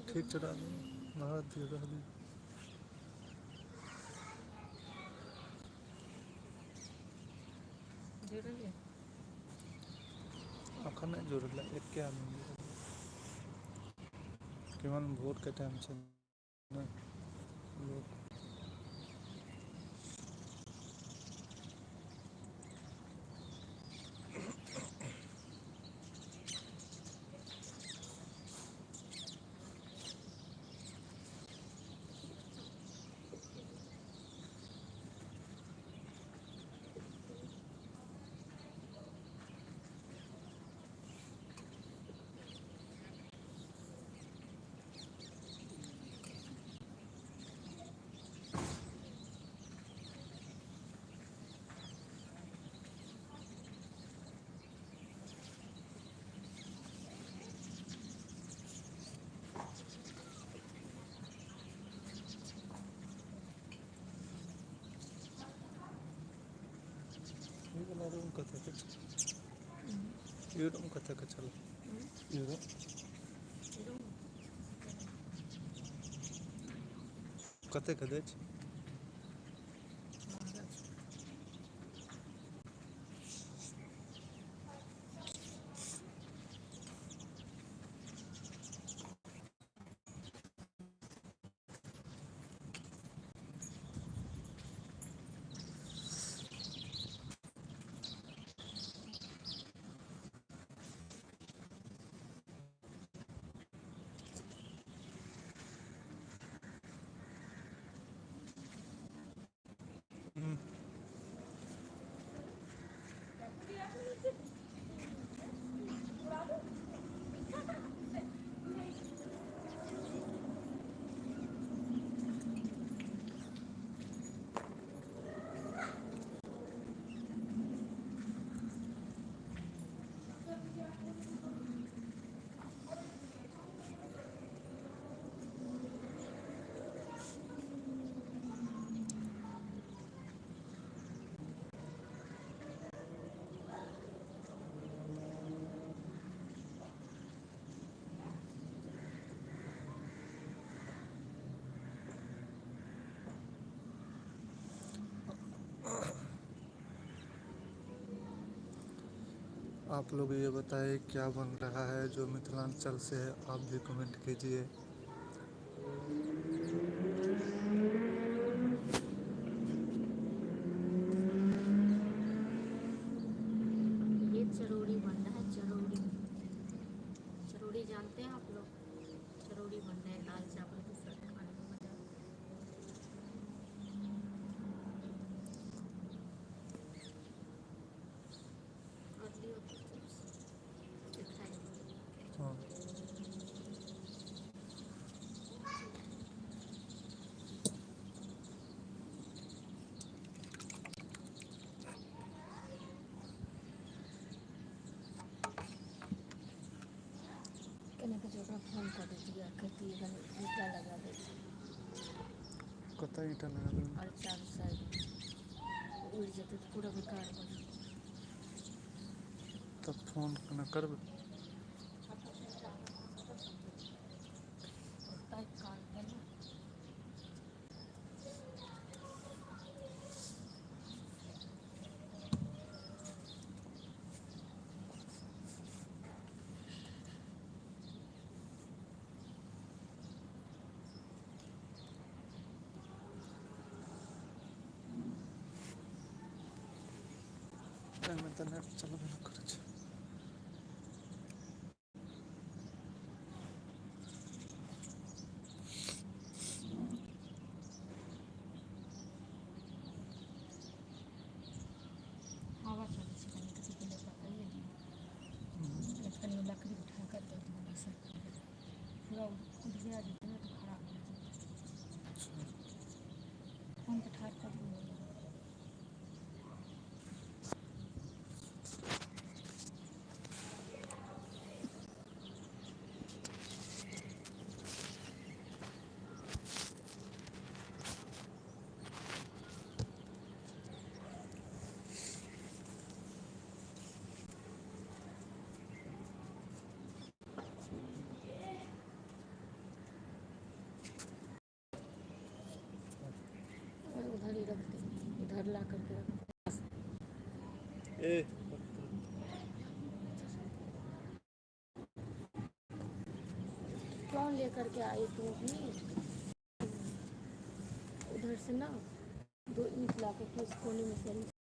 ठीक छै रह दियौ रह दियौ। जुड़लियै। एखन नहि जुड़लै एके आदमी जुड़ल। केहन भोरके टाइम छै ने लोक। ई वला रूम कतऽ छै? ई रूम कतऽ के छलै? ई रूम। रूम कतेक के दै छै? महगा छै। हूँ। आप लोग ये बताइए क्या बन रहा है जो मिथिलांचल से है, आप भी कमेंट कीजिए। ये चरौड़ी बन रहा है, चरौड़ी। चरौड़ी जानते हैं आप लोग? चरौड़ी बन रहा है दाल चावल के साथ, खाने में मजा आता है। और लियो तो चिप्स दिखाई। हाँ। कने जे ओकरा फोन कऽ दैतियै कहतियै कनि ईंटा लगा दैत। कतऽ ईंटा लगा देबै? आओर चारू साइडमे उड़ि जेतै तऽ पूरा बेकार भऽ जेतै। तब फोन केना करबै? पाइप कऽ आनतै ने। एहिमे तऽ नेट चलबे नहि करै छै। हवा चलै छै कनि कथी पहिले पकाइए दियौ। कनि लकड़ी उठा कऽ दऽ दियौ बैसा पूरा उधिया जेतै ने तऽ खराब भऽ जेतै। अच्छा। फोनके ठाढ़ कऽ दियौ। ला करके रखते हैं। ए। कौन लेकर के आई तू अपनी उधर से ना? दो ईंट ला करके उस कोने में से।